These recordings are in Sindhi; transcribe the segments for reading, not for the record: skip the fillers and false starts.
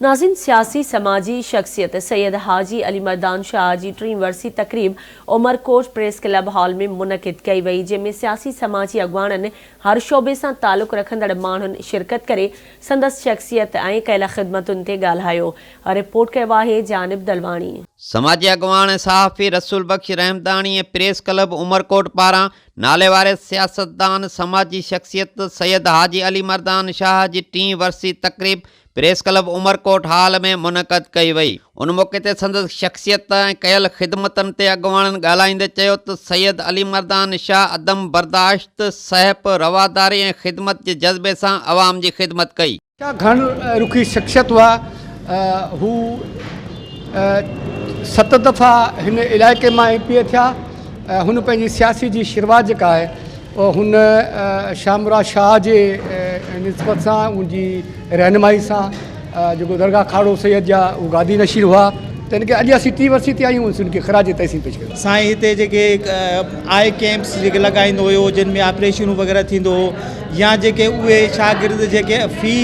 ناظرين سياسي سماجي شخصيت سيد حاجي علي مردان شاهه جي ٽين ورسي تقريب عمرڪوٽ پريس ڪلب هال ۾ منعقد ڪئي وئي جنهن ۾ سياسي سماجي اڳواڻن هر شعبي سان تعلق رکندڙ ماڻهن شرڪت ڪري سندس شخصيت ۽ ڪيل خدمتن تي ڳالهايو رپورٽ ڪيو آهي جانب دلواڻي. سماجي اڳواڻ ۽ صحافي رسول بخش رحمداڻي ۽ پريس ڪلب عمرڪوٽ پاران ناليواري سياستدان سماجي شخصيت سيد حاجي علي مردان شاهه جي ٽين ورسي تقريب پريس ڪلب عمرڪوٽ هال ۾ منعقد ڪئي وئي. ان موقعي تي سندس شخصيت ۽ ڪيل خدمتن تي اڳواڻن ڳالهائيندي چيو ته سيد علي مردان شاهه عدم برداشت، سهپ، رواداري ۽ خدمت جي جذبي سان عوام جي خدمت ڪئي. شاهه گهڻ رخي شخصيت هئا. هو ست دفعا هن علائقي مان ايم پي اي ٿيا. هن پنهنجي سياسي جي شروعات جيڪا آهي هن شاهه مراد شاهه جي نسبت سان ان جي رهنمائي سان جيڪو درگاهه کاڙو سيد جا هو گادي نشين هئا تنهن کي اڄ اسين ٽي ورسي تي آهيون ان کي خراج تحسين پيش ڪيو. سائين هتي جيڪي آء ڪيمپس جيڪي لڳائيندو هيو جن ۾ آپريشنون وغيره ٿيندو هو يا جيڪي اهي شاگرد جيڪي في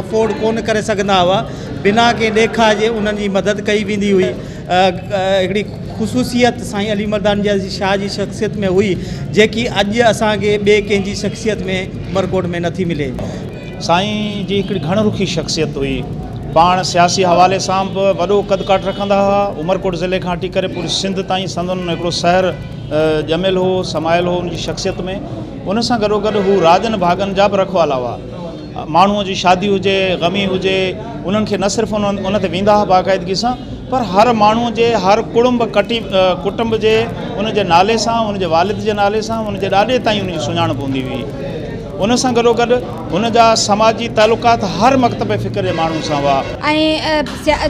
افورڊ ڪونه ڪري سگهندا هئا بنا ڪنهن ڏيکاء جي انهن جي مدد ڪئي ويندي هئي. هڪڙي خصوصيت سائين علي مردان شاهه جي شخصيت ۾ هئي جيڪي اڄ اسان کي ٻئي ڪنهن جي شخصيت ۾ عمرڪوٽ ۾ نٿي ملي. سائين جي هڪڙي گهڻ رخي شخصيت هئي. پاڻ سياسي حوالي سان به وڏو قد ڪاٺ رکندا هئا. عمرڪوٽ ضلعي کان هٽي ڪري پوري سنڌ تائين سندن هڪڙو سحر ڄميل هو، سمايل هو ان جي شخصيت ۾. ان سان گڏوگڏ هو راڄن ڀاڳن جا به رکوالا هئا. ماڻهوء جي شادي هجي، غمي هجي، انهن کي نه صرف ان تي ويندا هئا باقاعدگي سان پر هر ماڻهوء جي هر ڪڙنب ڪٽي ڪٽنب جي ان جي نالي سان، ان جي والد جي نالي سان، ان جي ڏاڏي تائين ان جي سڃاڻپ هوندي هئي. ان سان گڏوگڏ هن جا سماجي تعلقات هر مڪتب فڪر جي ماڻهن سان هئا. ۽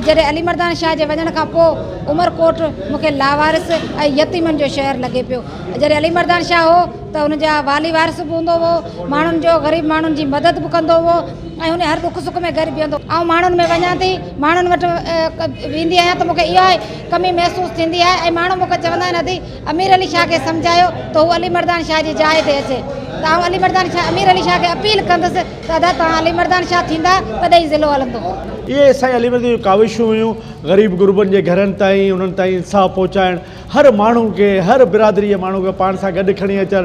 جڏهن علي مردان شاهه جي وڃڻ کان پوء عمرڪوٽ مون کي لاوارث ۽ يتيمن جو شهر لڳي پيو. جڏهن علي مردان شاهه هو ته هن جا والي وارث به هوندو هو، ماڻهن جو غريب ماڻهن جي مدد به ڪندو هو ۽ هن هر ڏک سک ۾ گڏ بيهندو. آئون ماڻهن ۾ وڃان ٿي، ماڻهن وٽ ويندي آهيان ته مون کي اها ڪمي محسوس ٿيندي آهي ۽ ماڻهو مون کي چوندا آهن ادي امير علي شاهه کي سمجهايو ته هو علي مردان شاهه جي جاء تي اچي ته آئون علي مردان شاهه امير علي شاهه کي اپيل ڪندس ته ادا توهان علي مردان شاهه ٿيندا تڏهن ئي ضلعو هلندو. اهي سائين علي مردان جون ڪاوشون هيون غريب غربن جي گهرن تائين انهن تائين انصاف پهچائڻ. هر ماڻهو کي هر برادري جي ماڻهو کي پاڻ سان گڏ کڻي اچڻ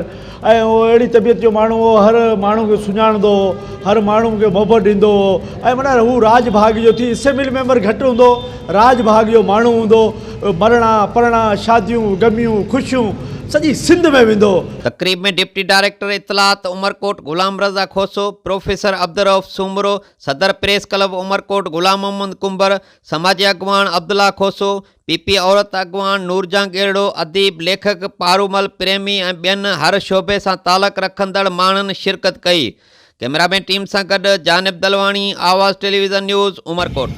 ۽ هو اهڙي طبيعت جو ماڻهو هو هر ماڻهو کي سڃاڻندو هو هر ماڻهو کي محبت ڏيندو هو ۽ معنيٰ هو راڄ ڀاڳ جو ٿي اسيمبلي ميمبر گهٽ هوندو هو راڄ ڀاڳ جو ماڻهو هوندو هو مرڻا پرڻا شاديون غميون خوشيون سڄي سنڌ ۾ ويندو هو. تقريب ۾ ڊپٽي ڊائريڪٽر اطلاعات عمرڪوٽ غلام رضا کوسو، پروفيسر عبدالرئوف سومرو، صدر پريس ڪلب عمرڪوٽ غلام محمد ڪنڀر، سماجي اڳواڻ عبدالله کوسو، پي پي عورت اڳواڻ نورجهان ڳيرڙو، اديب، ليکڪ پارومل پريمي ۽ ٻين هر شعبي سان تعلق رکندڙ ماڻهن شرڪت ڪئي. ڪئميرا مين ٽيم سان گڏ جانب دلواڻي، آواز ٽيليويزن نيوز، عمرڪوٽ.